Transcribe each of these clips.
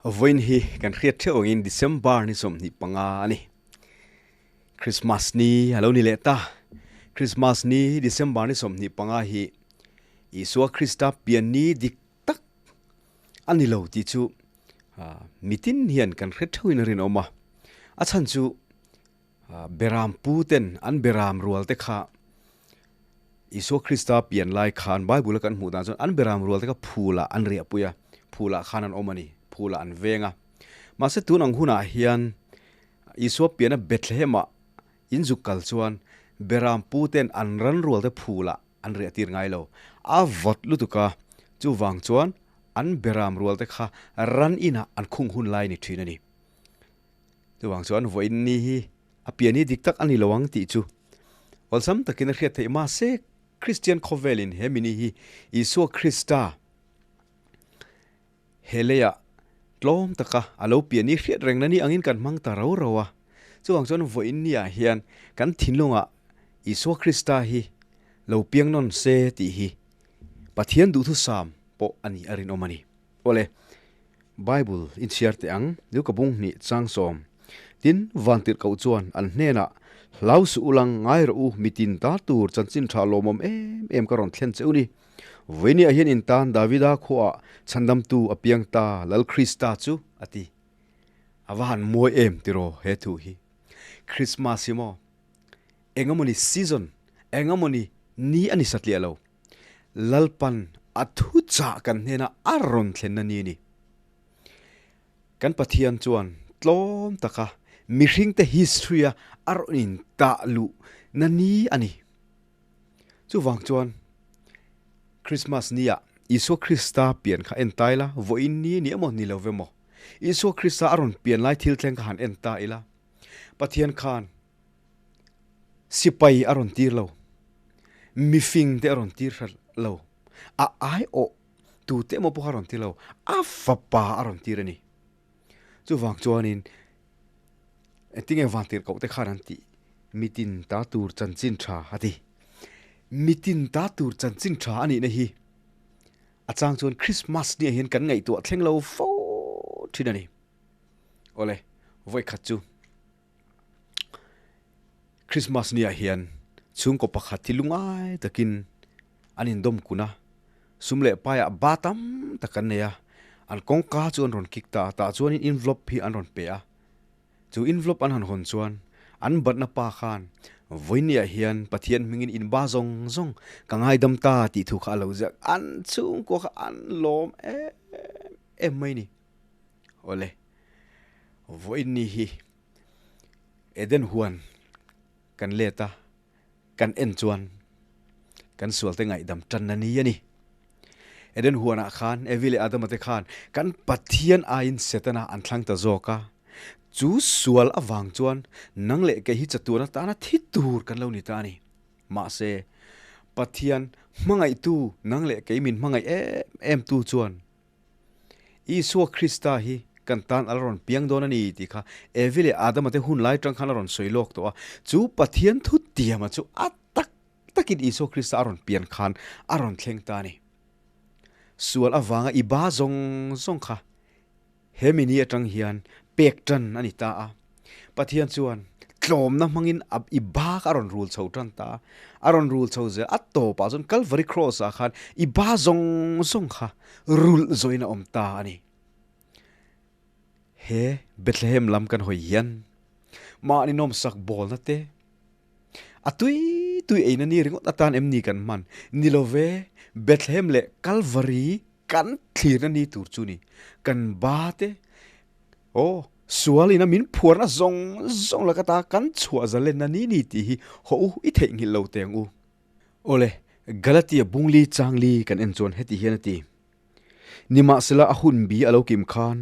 Vawiin hi kan hriat theuh angin December ni 25 a ni. Christmas ni a lo ni leh ta. Christmas ni December ni 25 hi Isua Krista pian ni dik tak a ni lo tih chu mitin hian kan hre theuhin a rinawm a. A chhan chu Beram pu ten an beram rual te kha Isua Krista pian lai khan Bible a kan hmuh dan chuan an beram rual te kha phul ah an riah pui a, phul ah khan an awm a ni, phul ah an veng a. Mahse tun ang hunah hian Isua piana Bethlehem ah in zuk kal chuan beram pu ten an ran rual te phul ah an riah tir ngai lo. A vawt lutuk a, chuvang chuan an beram rual te kha ran inah an khung hun lai ni thin a ni. Chuvang chuan vawiin ni hi a pian hi dik tak a ni lo ang tih chu awlsam takin a hriat theih. Mahse, Kristian khawvelin he mini hi Isua Krista he leiah tlawm taka a lo pian hi hriat reng na ni angin kan hmang ta rau rau a. Chuvang chuan vawiin niah hian kan thinlungah Isua Krista hi lo piang nawn se tih hi Pathian duhthusam pawh a ni a rinawm a ni. Awle, Bible in chhiar teh ang, Luka bung hnih chang sawm. Tin, Vantirhkoh chuan an hnenah, Hlau suh ulang, ngai rawh u, mitin ta tur chanchin tha lawmawm em em ka rawn thlen che u ni. Vawinia hian in tan Davida khuaah chhandamtu a piang ta, Lal Krista chu, a ti. A va han mawi em tiraw he thu hi. Christmas hi maw? Engemawni season, engemawni ni a ni satliah lo. Lalpan a thu chah kan hnena a rawn thlenna ni a ni. Kan Pathian chuan tlawm taka mihringte history-a a rawn intah luh na ni a ni. Chuvang chuan Christmas nia Isua Krista pian kha en ta ila, vawiin ni a ni emaw ni lo ve maw? Isua Krista a rawn pian lai thil thleng kha han en ta ila, Pathian khan Sipai a rawn tir lo, mifing te a rawn tir hrat lo, a aiawh tute emaw pawh a rawn tir lo, a fapa a rawn tir a ni. Chuvang chuanin engtinge vantirhkoh te khan an tih? Mitin ta tur chanchin tha a ti. Mitin ta tur chanchin tha a nihna hi a chang chuan Christmas nia hian kan ngaihtuah thleng lo fo thin a ni. Awle, vawikhat chu. Christmas ni ah hian chhungkaw pakhat hi lungai takin an indawm kun a, sum leh paiah ba tam tak an nei a, an kawngka chu an rawn kik ta a, tah chuanin envelope hi an rawn pe a, chu envelope an han hawn chuan an batna pa khan vawiin ah hian Pathian hmingin in ba zawng zawng ka ngaidam ta tih thu kha a lo ziak, an chhungkua kha an lawm em em mai ni. Awle. Vawiin ni hi Eden huan kan let a, kan en chuan kan sual te ngaihdam tan a ni a ni. Eden huanah khan Evi leh Adama te khan kan Pathian aiin Setana an thlang ta zawk a, chu sual avang chuan nang leh kei hi chatuan atana thi tur kan lo ni ta a ni. Mahse, Pathian hmangaihtu nang leh kei min hmangaih em em tu chuan Isua Krista hi kan tan a la rawn piang dawn a ni tih kha Evi leh Adama te hun lai tang khan a rawn sawi lawk tawh a. Chu Pathian thu tiama chu a tak takin Isua Krista a rawn pian khan a rawn thleng ta a ni. Sual avanga i ba zawng zawng kha he mini atang hian pek tan a ni ta a. Pathian chuan tlawmna hmangin a i ba kha a rawn rul chho tan ta a, a rawn rul chho zel a tawpah chuan Calvary Cross ah khan i ba zawng zawng kha rulh zawhin a awm ta a ni. He Bethlehem lam kan hawi hian mahni nawmsak bawlna te, a tui tui eina ni ringawt atan em ni kan hman? Ni lo ve, Bethlehem leh Calvary kan thlirna ni tur chu ni. Kan ba te, Aw, sual ina min phuarna zawng zawng laka ta kan chhuah zalenna ni ni tih hi haw u i theihnghilh lo teng u. Awle, Galatia bungli changli kan en chuan heti hian a ti, Nimahsela a hun bi a lo kim khan,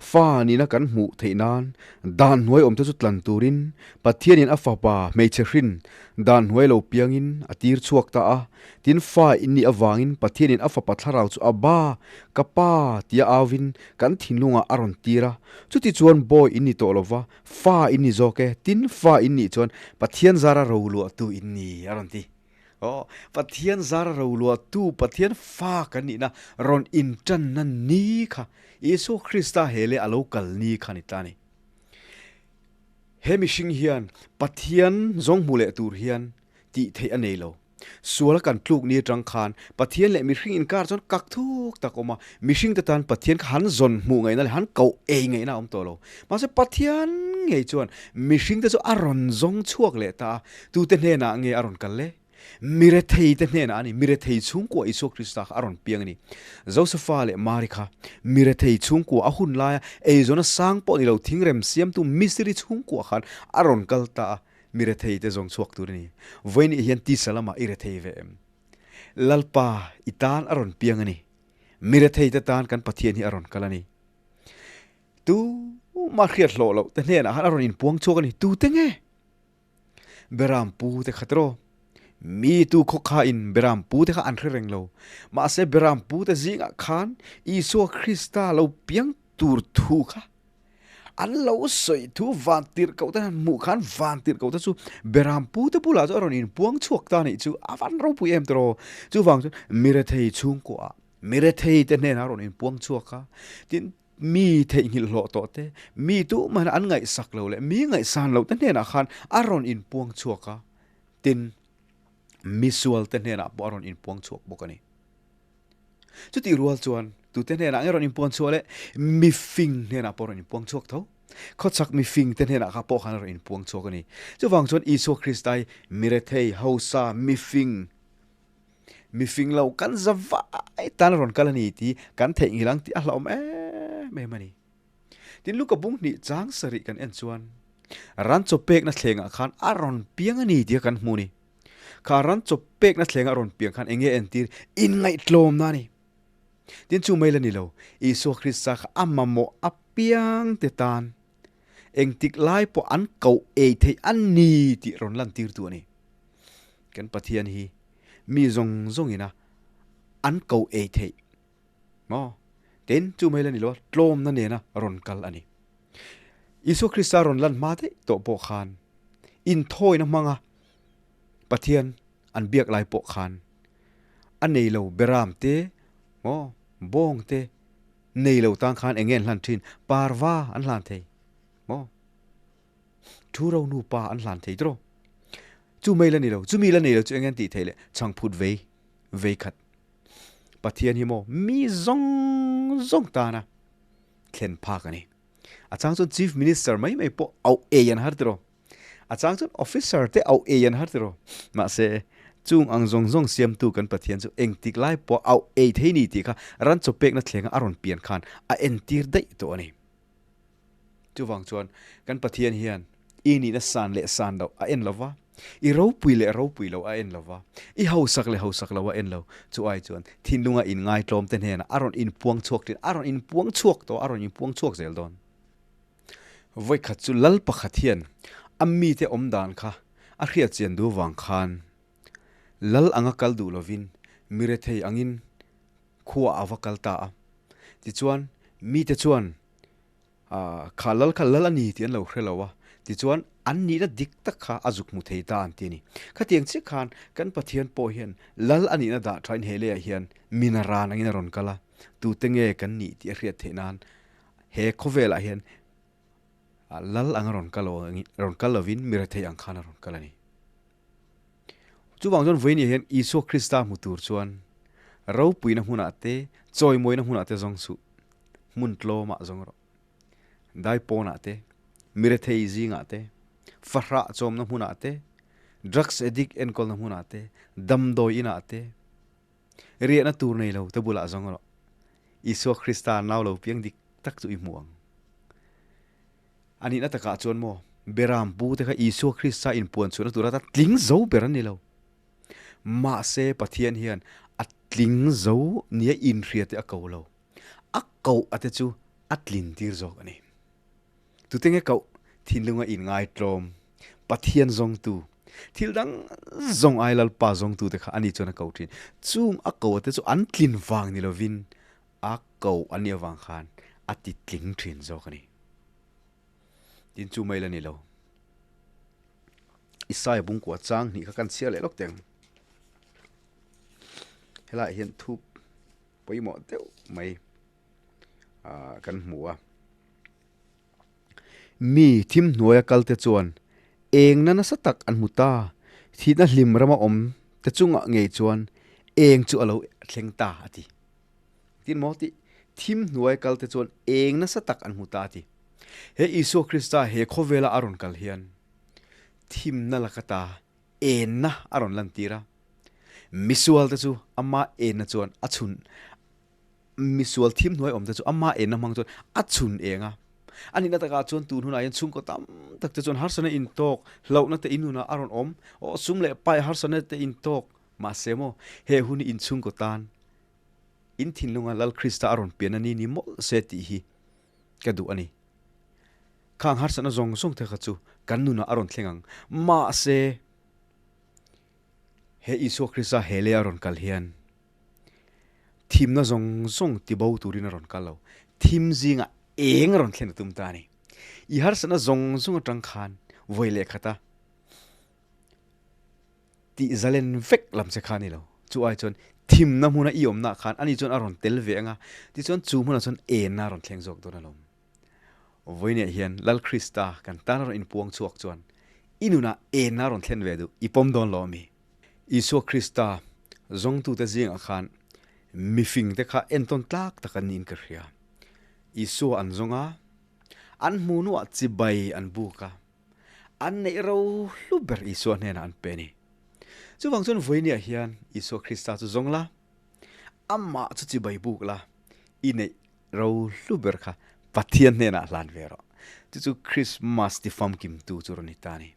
fa nihna kan hmuh theih nan dan hnuai awmte chu tlan turin Pathianin a fapa hmeichhe hrin dan hnuai lo piangin a tir chhuak ta a, tin fa in nih avangin Pathianin a fapa thlarau chu a ba, ka pa tia auvin Kan thinlungah a rawn tir a, chuti chuan bawi in ni tawh lova, fa in ni zawk e, tin fa in nih chuan Pathian zara roluahtu in ni, a rawn ti. Aw, Pathian zara roluahtu Pathian fa kan nihna rawn intanna ni kha Isua Krista he leh a lo kal ni kha a ni ta a ni. He mihring hian Pathian zawng hmu leh tur hian tih theih a nei lo. Sual a kan tluk ni atang khan Pathian leh mihring inkar chuan kak thuk tak a awm a, mihring te tan Pathian kha han zawn hmuh ngaihna leh han koh ei ngaihna a awm tawh lo. Mahse Pathian ngei chuan mihring te chu a rawn zawng chhuak leh ta a, tute hnenah nge a rawn kal le? Mirethei te hnenah a ni, mirethei chhungkua Isua Krista kha a rawn piang a ni. Josefa leh Mari kha mirethei chhungkua a hun laia eizawn a sang pawh ni lo thingrem siamtu mistiri chhungkua khan a rawn kal ta a, mirethei te zawng chhuak tur a ni. Vawiin hian tisa lamah i rethei ve em? Lalpa i tan a rawn piang a ni. Mirethei te tan kan Pathian hi a rawn kal a ni. Tu mah hriat hlawh loh te hnenah khan a rawn inpuang chhuak a ni. Tute nge? Beram pu te kha tiraw? Mi tu khaw kha in beram pu te kha an hre reng lo. Mahse beram pu te zingah khan Isua Krista lo piang tur thu kha an lo sawi thu van tirh koh te han hmuh khan van tirh koh te chu beram pu te bulah chu a rawn inpuang chhuak ta nih chu a van ropui em tiraw. Chuvang chuan mirethei chhungkuaah mirethei te hnenah a rawn inpuang chhuak a, tin Mi theihnghilh hlawh tawh te, mi tumah an ngaihsak lo leh mi ngaihsan loh te hnenah khan a rawn inpuang chhuak a, tin, misual te hnenah pawh a rawn inpuang chhuak bawk a ni. Chutih rual chuan tute hnenah nge rawn inpuang chhuah leh mifing hnenah pawh a rawn inpuang chhuak tho. Khawchhak mifing te hnenah kha pawh khan a rawn inpuang chhuak a ni. Chuvang chuan Isua Krista hi mirethei, hausa, mifing, Mi fing lo kan za vai tan a rawn kal a ni tih kan theihnghilh ang tih a hlauhawm em em a ni. Tin, Luka bung hnih chang sarih kan en chuan ran chaw pekna thlengah khan a rawn piang a ni tih kha kan hmu a ni. Kha ran chaw pekna thlenga a rawn piang khan eng nge entir? Inngaihtlawmna a ni. Tin, chu mai la ni lo, Isua Krista kha a mamawh apiang te tan engtik lai pawh an koh ei theih a ni tih rawn lantirtu a ni. Kan Pathian hi mi zawng zawngina an ko ei theih maw? Tin, chu mai la ni lo, tlawmna nena rawn kal a ni. Isua Krista rawn lan hma daih tawh pawh khan inthawina hmanga Pathian an biak lai pawh khan a nei lo beram te maw bawng te nei lo tan khan eng nge an hlan thin? Parva an hlan thei maw? Thu ro nupa an hlan thei tawh. Chu mai la ni lo, chumi la nei lo chu eng an tih theih leh chhangphut vei vei khat. Pathian hi maw mi zawng zawng tana thlen phak a ni. A chang chuan Chief Minister mai mai pawh auh ei an har tiraw. A chang chuan Officer te auh ei an har tiraw. Mahse, chung ang zawng zawng siamtu kan Pathian chu engtik lai pawh auh ei thei ni tih kha ran chaw pekna thlenga a rawn pian khan a entir daih tawh a ni. Chuvang chuan kan Pathian hian i nihna san leh san loh a en lo va, i ropui leh ropui loh a en lo va, i hausak leh hausak loh a en lo. Chu ai chuan thinlunga inngaitlawm te hnenah a rawn inpuang chhuak ṭhin, a rawn inpuang chhuak tawh, a rawn inpuang chhuak zel dawn. Vawikhat chu lal pakhat hian a mite awm dan kha a hriat chian duh vang khan lal anga kal duh lovin mirethei angin khua a va kal ta a. Tichuan mite chuan Kha lal kha lal a ni tih an lo hre lo a, tichuan an nihna dik tak kha a zuk hmu thei ta an ti a ni. Khatiang chiah khan kan Pathian pawh hian lal a nihna dah thain he leiah hian min a ran angin a rawn kal a, tute nge kan nih tih a hriat theih nan he khawvelah hian lal anga rawn kal rawn kal lovin mi rethei ang khan a rawn kal a ni. Chuvang chuan vawiin hian Isua Krista hmu tur chuan ropuina hmunah te, chawimawina hmunah te zawng suh. Hmun tlawmah zawng rawh. Dai pawnah te, mirethei zingah te, fahrah chawmna hmunah te, drugs addict enkawlna hmunah te, damdawi inah te, riahna tur nei lo te bulah zawng rawh. Isua Krista nau lo piang dik tak chu i hmu ang. A nihna takah chuan maw, Beram pu te kha Isua Krista inpuan chhuahna tur ata tling zo ber an ni lo. Mahse Pathian hian a tling zo nia inhria te a ko lo. A koh a te chu a tlin tir zawk a ni. Tute nge koh? Thinlunga inngaitlawm, Pathian zawngtu, thil dang zawng ai Lalpa zawngtu te kha ani chuan a ko thin. Chung a ko a te chu an tlin vang ni lovin a ko a nih avang khan a ti tling thin zawk a ni. Tin chu mai la ni lo. Isaiah bungkua chang hnih kha kan chhiar leh lawk teng. Helaiah hian thup pawimawh deuh mai ah kan hmu a. Mi thim hnuaia kal te chuan eng na nasa tak an hmu ta. Thihna hlim rama awm te chungah ngei chuan eng chu a lo thleng ta a ti. Tin maw tih thim hnuaia kal te chuan eng nasa tak an hmu ta a ti. He Isua Krista he khawvela a rawn kal hian thimna laka ta enna a rawn lantir a. Misual te chu ama enna chuan a chhun misual thim hnuai awm te chu ama enna hmang chuan a chhun eng a. A nihna takah chuan tun hunah hian chhungkaw tam tak te chuan harsatna intawk hlauhna te inhunah a rawn awm. Aw sum leh pai harsatna te intawk mahse maw he hun hi inchhungkaw tan in thinlunga Lal Krista a rawn pian a ni ni mawlh se tih hi ka duh a ni. Khang harsatna zawng zawng te kha chu kan nunah a rawn thleng ang. Mahse, he Isua Krista he lei a rawn kal hian thimna zawng zawng tibo turin a rawn kal lo. Thim zingah eng a rawn thlen a tum ta a ni. I harsatna zawng zawng atang khan vawi leh khata tih zalen vek lam che kha a ni lo. Chu ai chuan thimna hmuna i awmnaah khan ani chuan a rawn tel ve ang a, tichuan chu hmunah chuan enna a rawn thleng zawk dawn alawm. Vawiinah hian Lal Krista kan tan a rawn inpuang chhuak chuan i nunah enna a rawn thlen ve duh i pawm dawn lo ami? Isua Krista zawngtute zingah khan mifingte kha entawn tlak tak an niin ka hria. Isua an zawng a, an hmu hnuah chibai an buk a, An neih ro hlu ber Isua hnenah an pe a ni. Chuvang chuan vawiiniah hian Isua Krista chu zawng la, amah chu chibai buk la, i neih ro hlu ber kha Pathian hnenah hlan ve rawh. Chu chu Krismas ti famkimtu chu rawn ni ta a ni.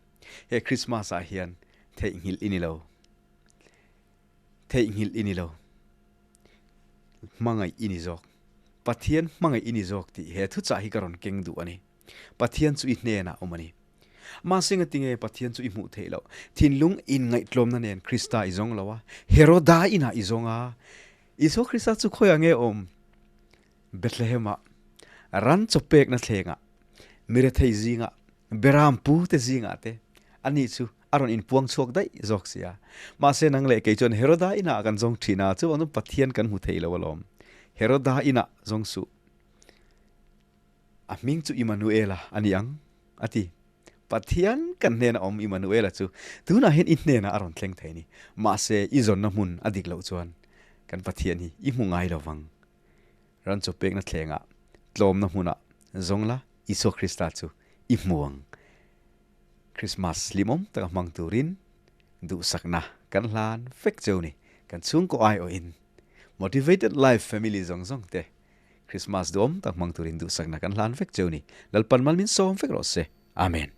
He Krismas-ah hian theihnghilh i ni lo. Theihnghilh i ni lo. Hmangaih i ni zawk. Pathian hmangaih i ni zawk tih he thuchah hi ka rawn keng duh a ni. Pathian chu i hnenah awm a ni. Mahse ngatinge Pathian chu i hmuh theih loh? Thinlung inngaihtlawmna nen Krista i zawng lo a, Heroda inah i zawng a. Isua Krista chu khawiah nge awm? Bethlehem-ah, ran chaw pekna thlengah, mirethei zingah, beram pute zingah te ani chu a rawn inpuang chhuak daih zawk si a. Mahse nang leh kei chuan Heroda inah kan zawng thin a, chuvang chuan Pathian kan hmu thei lo alawm. Heroda inah zawng suh. A hming chu Immanuela a ni ang, a ti. Pathian kan hnena awm Immanuela chu tunah hian i hnenah a rawn thleng thei a ni. Mahse, i zawnna hmun a dik loh chuan kan Pathian hi i hmu ngai lo vang. Ran chaw pekna thlengah, tlawmna hmunah zawng la Isua Krista chu i hmu ang. Krismas hlimawm taka hmang turin duhsakna kan hlan vek cheu ni. Kan chhungkaw aiawhin Motivated Life Family zawng zawng te Christmas duhawm tak hmang turin duhsakna kan hlan vek cheu ni. Lalpan mal min sawm vek rawh se. Amen.